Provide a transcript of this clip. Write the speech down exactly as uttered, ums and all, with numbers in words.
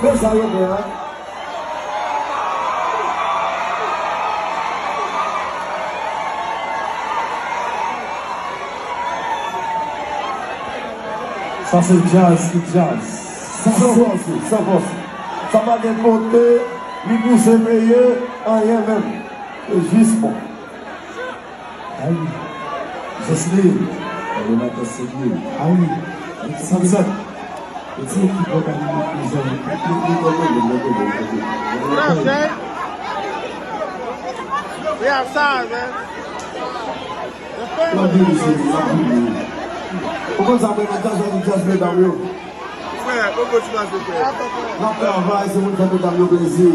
Men sa yo gen, an. Sa se djaz ki djaz. San fòs, san fòs. Sa pa gen pote, ni pouse peye, anyen menm. Se jis bon. Ayi. Jès li. Gade maten serye. Ayi. Sa k fèt? Mete ekip yo ka li mete zòn. Mete ekip yo ka li mete zòn. Yo, sèy. We outside, man. Yo, vini, se sa, vini. Ou konn sa, mwen, nan djaz, nan djaz, medam yo. Frè, bon, bon, ti pase, frè. N ap travay, se moun fè medam yo plezi.